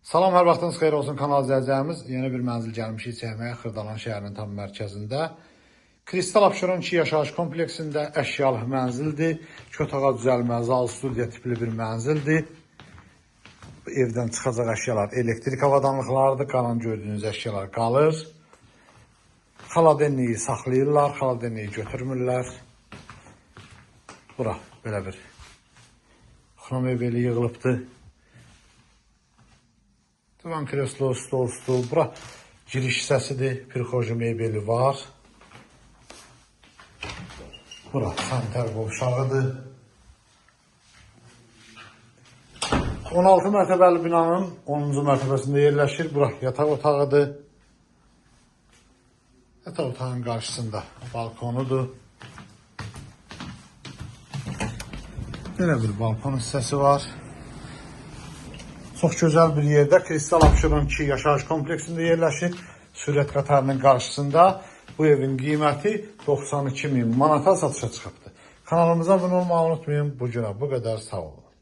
Salam, hər vaxtınız xeyir olsun kanal izləyicilərimiz. Yeni bir mənzil gəlmişik çəkməyə Xırdalan şəhərinin tam mərkəzində. Kristal Abşeron 2 yaşayış kompleksində əşyalı mənzildir. İki otağa düzəlmə, zal, studiya tipli bir mənzildir. Bu evdən çıxacaq əşyalar elektrik avadanlıqlarıdır. Qalan gördüyünüz əşyalar qalır. Xaladenliyi saxlayırlar, xaladenliyi götürmürlər. Bura belə bir xrom mebeli yığılıbdır. Divan, kreslo, stol, stul. Bura giriş hissəsidir. Pirxoji mebeli var. Bura sanitar qovşağıdır. 16 mərtəbəli binanın 10-cu mərtəbəsində yerləşir. Bura yataq otağıdır. Yataq otağının qarşısında balkonudur. Belə bir balkon hissəsi var. Çox gözəl bir yerdə Kristal Abşeron 2 yaşayış kompleksində yerləşir. Sürət qatarının qarşısında. Bu evin qiyməti 92 min manata satışa çıxıbdır. Kanalımıza abunə olmağı unutmayın. Bu günə bu qədər, sağ olun.